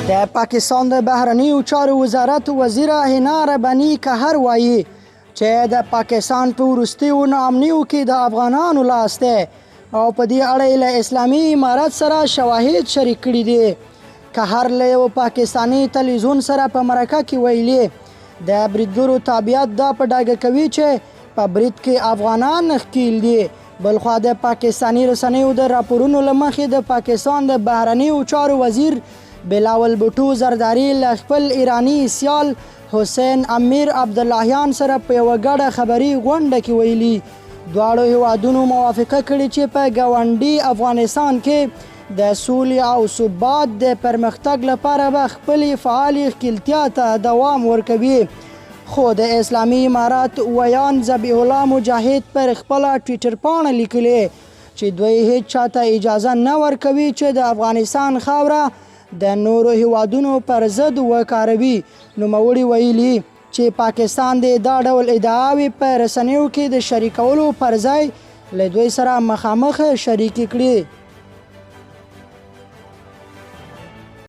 د پاکستان د بهرنیو چارو وزارت وزیره حنا رباني کهر وایي چې د پاکستان په وروستیو ناامنیو کې د افغانانو لاس دی او په دې اړه یې له اسلامي امارت سره شواهد شریک کړي دي. کهر له یو پاکستاني تلویزیون سره په مرکه کې ویلي، د بریدګرو تابعیت دا په ډاګه کوي چې په برید کې افغانان ښکیل دي. بلخوا د پاکستاني رسنیو د راپورونو له مخې د پاکستان د بهرنیو چارو وزیر بلاول بوټو زرداري له خپل ایراني سیال حسین امیر عبداللهیان سره په یوه ګډه خبري غونډه کې ویلي، دواړو هېوادونو موافقه کړې چې په ګاونډي افغانستان کې د سولې او ثبات د پرمختګ لپاره به خپلې فعالې ښکیلتیا ته دوام ورکوي. خو د اسلامي امارت ویاند ذبیح الله مجاهد پر خپله ټویټر پاڼه لیکلي چې دوی هیڅ چاته اجازه نه ورکوي چې د افغانستان خاوره د نورو هیوادونو پر ضد وکاروي. نوموړي ویلي چې پاکستان دې دا ډول ادعاوې په رسنیو کې د شریکولو پر ځای له دوی سره مخامخ شریکې کړي.